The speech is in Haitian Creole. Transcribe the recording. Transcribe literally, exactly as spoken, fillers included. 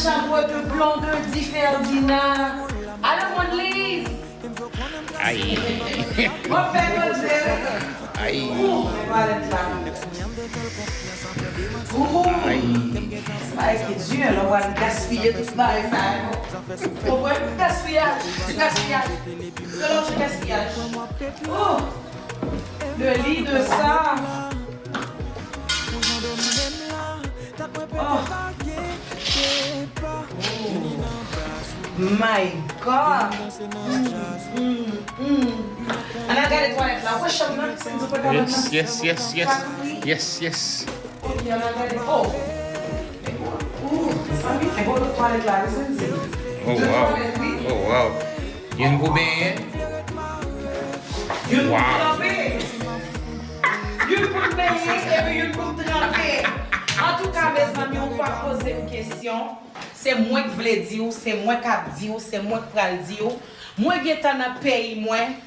Chambre de Blondedy Ferdinand. Allô, Mondeliz! Ay. Mwen fè koze. Ay. Ou, men twalèt la. Ou. Ay. Bagay ki di, lè w al gaspiye tout bagay sa yo. Ou wè gaspiyaj, ti gaspiyaj. Lè w ti gaspiyaj. Oh. De li, de sa. Oh. My God. Mm, mm, mm. Ann al gade twalèt la. Ou wè chanm nan? Se di w pa ta Yes, yes, yes, yes. Yes, yes. Ok, ann al gade. Oh. Ooh, mezanmi, e bon twalèt la, wi, se di. Oh, De wow. Twalèt, wi. Oh, wow. Youn pou benyen. Youn pou Wow. tranpe. Youn pou benyen, epi youn pou tranpe. Antouka, mezanmi, ou pa poze m kesyon. Se mwen k vle di w, se mwen k ap di w, se mwen k pral di w. Mwen gentan nan peyi mwen.